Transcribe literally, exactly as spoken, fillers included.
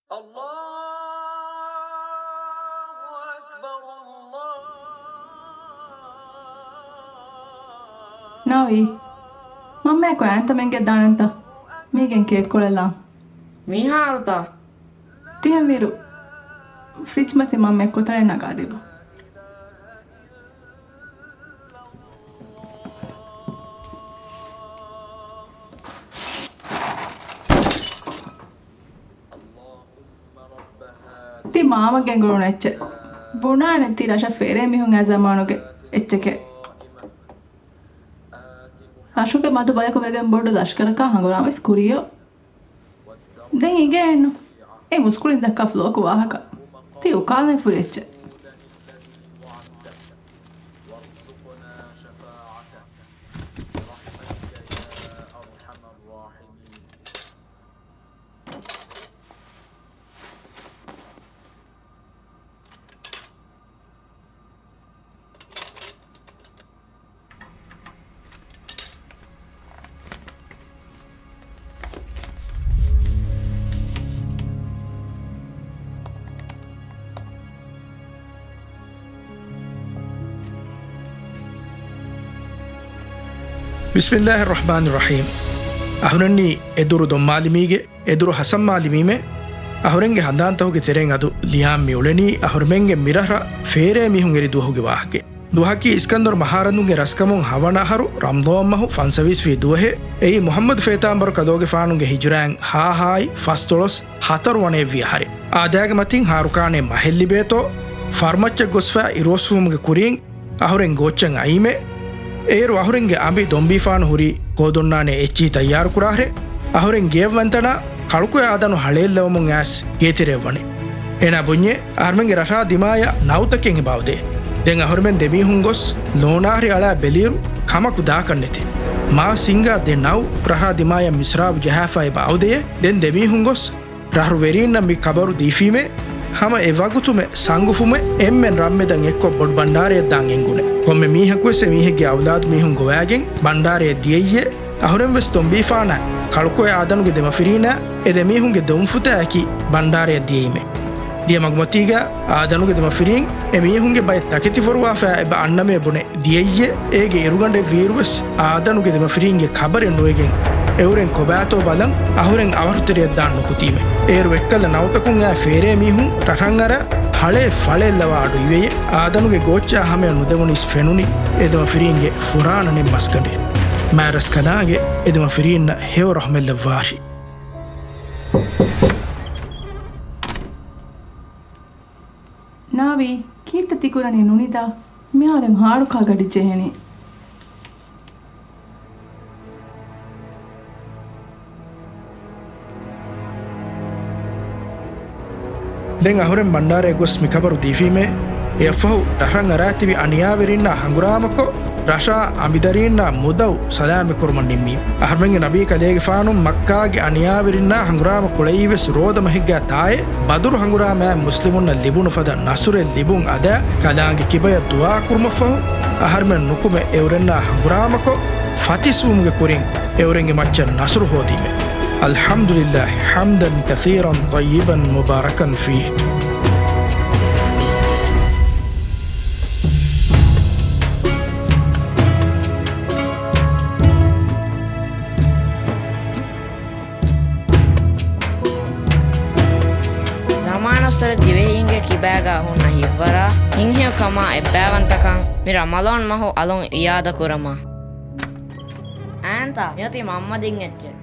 ނާވީ، މަންމައަކު އައިންތަ މެންގެ ދާނަންތަ؟ މީގެން ކޭކް ކޮޅެއް ލާން. މިހާރުތަ؟ ތިހެންވީރު ފްރިޖް މަތި މަންމަ އެއްކޮތަޅެއް ނަގާދީބަ. ތި މާމަ ގެންގުޅުނު އެއްޗެއް. ބުނާނެ ތި ރަށަށް ފޭރޭ މީހުން އައި ޒަމާނުގެ އެއްޗެކޭ. ރަށުގެ މަދު ބަޔަކު ވެގެން ބޮޑު ލަޝްކަރަކާ ހަނގުރާމަވެސް ކުރިޔޯ. ދެން އިނގޭ އެއްނު. އެ މުސްކުޅިން ދައްކާ ފްލޯކު ވާހަކަ. ތި އުކާލަން ފުރި އެއްޗެއް. ބިސްމިއްލާހި ރަޙްމާނި ރަޙީމް. އަހުރެންނީ އެދުރު ދޮންމާލިމީގެ އެދުރު ހަސަން މާލިމީމެ، އަހުރެންގެ ހަނދާންތަކުގެ ތެރެއިން އަދު ލިޔާން މިއުޅެނީ އަހުރެމެންގެ މިރަށަށް ފޭރޭ މީހުން އެރި ދުވަހުގެ ވާހަކަ. ދުވަހަކީ އިސްކަންދަރު މަހާރަނދުންގެ ރަސްކަމުން ހަވަނަ އަހަރު ރަމަޟާން މަހު ފަންސަވީސް ވީ ދުވަހެއް. އެއީ މުޙައްމަދު ފޭތާމަރު ކަލޯގެފާނުގެ ހިޖުރާއިން ހާހާއި ފަސްދޮޅަސް ހަތަރު ވަނައެއްވި އަހަރެއް. އާދައިގެ މަތިން ހާރުކާނޭ މަހެއް ލިބޭތޯ، ފަރުމައްޗަށް ގޮސްފަ އިރުއޮއްސުވުމުގެ ކުރިން އަހުރެން ގޯއްޗަށް އައީމެ. އޭރު އަހުރެންގެ އަނބި ދޮންބީފާނު ހުރީ ކޯދޮންނާނޭ އެއްޗިހި ތައްޔާރުކުރާހެރެ. އަހުރެން ގެޔަށް ވަންތަނާ ކަޅުކޮއެ އާދަނު ހަޅޭއްލަވަމުން އައިސް ގޭތެރެއަށް ވަނީ. އޭނާ ބުންޏޭ، އަހަރުމެންގެ ރަށާ ދިމާޔަށް ނައުތަކެއް އެބައުދޭ. ދެން އަހުރެމެން ދެމީހުން ގޮސް ލޯނާހި އަޅާ ބެލިއިރު ކަމަކު ދާކަށް ނެތި. މާ ސިންގާ ދެ ނައު ރަށާ ދިމާޔަށް މިސްރާބު ޖަހާފަ އެބައުދެޔޭ. ދެން ދެމީހުން ގޮސް ރަށުވެރީންނަށް މި ޚަބަރު ދީފީމޭ، ހަމަ އެ ވަގުތުމެ ސަނގުފުމެ އެންމެން ރަށްމެދަށް އެއްކޮށް ބޮޑު ބަންޑާރައަށް ދާން އެނގުނެ. ކޮންމެ މީހަކުވެސް އެމީހެއްގެ އައުލާދު މީހުން ގޮވާގެން ބަންޑާރަޔަށް ދިޔައީއޭ. އަހުރެން ވެސް ދޮންބީފާނާ ކަޅުކޮއެ އާދަނުގެ ދެމަފިރީނާ އެ ދެމީހުންގެ ދޮންފުތާއެކީ ބަންޑާރަޔަށް ދިޔައީމޭ. ދިޔަ މަގުމަތީގަ އާދަނުގެ ދެމަފިރީން އެ މީހުންގެ ބައެއް ތަކެތިފޮރުވާފަ އެބަ އަންނަމޭ ބުނެ ދިޔައީއޭ. އޭގެ އިރުގަނޑެއްވީއިރުވެސް އާދަނުގެ ދެމަފިރީންގެ ޚަބަރެއް ނުވެގެން އެއުރެން ކޮބާތޯ ބަލަން އަހުރެން އަވަހުތެރެއަށް ދާން ނުކުތީމެ. އޭރު އެއްކަލަ ނައުތަކުން އައި ފޭރޭ މީހުން ރަށަށް އަރާ ހަޅޭ ފަޅޭއްލަވާ އަޑު އިވެޔޭ. އާދަނުގެ ގޯއްޗާ ހަމަޔަށް ނުދެވުނީސް ފެނުނީ އެ ދެމަފިރީންގެ ފުރާނަ ނެތް މަސްގަނޑޭ. މާތް ރަސްކަލާނގެ އެ ދެމަފިރީންނަށް ހެޔޮ ރަޙްމަތްލައްވާށި. ނާވީ، ކީއްތަ ތިކުރަނީ ނުނިދާ؟ މިހާރު ހާރުކާ ގަޑި ޖެހެނީ. ދެން އަހުރެން ބަންޑާރަޔަށް ގޮސް މި ޚަބަރު ދީފީމޭ، އެއަށްފަހު ރަށަށް އަރާތިބި އަނިޔާވެރިންނާ ހަނގުރާމަކޮށް، ރަށާ އަނބިދަރީންނާ މުދައު ސަލާމަތްކުރުމަށް ނިންމީ. އަހަރުމެންގެ ނަބީ ކަލޭގެފާނު މައްކާގެ އަނިޔާވެރިންނާ ހަނގުރާމަ ކުޅައީވެސް ރޯދަ މަހެއްގާ ތާއޭ. ބަދުރު ހަނގުރާމައިން މުސްލިމުންނަށް ލިބުނު ފަދަ ނަޞްރެއް ލިބުން އަދާ، ކަލާނގެ ކިބަޔަށް ދުޢާ ކުރުމަށްފަހު، އަހަރުމެން ނުކުމެ އެއުރެންނާ ހަނގުރާމަކޮށް، ފަތިސްވުމުގެ ކުރިން އެއުރެންގެ މައްޗަށް ނަޞްރު ހޯދީމެ. الحمد لله حمدا كثيرا طيبا مباركا فيه. ޒަމާނުއްސުރެ ދިވެހީންގެ ކިބާގަ ހުންނަ ހިތްވަރާ، ހިތްހެޔޮކަމާ އެއްބައިވަންތަކަން މި ރަމަޟާން މަހު އަލުން އިއާދަކުރަމާ. އާންތާ، މިއޮތީ މަންމަ ދިން އެއްޗެއް.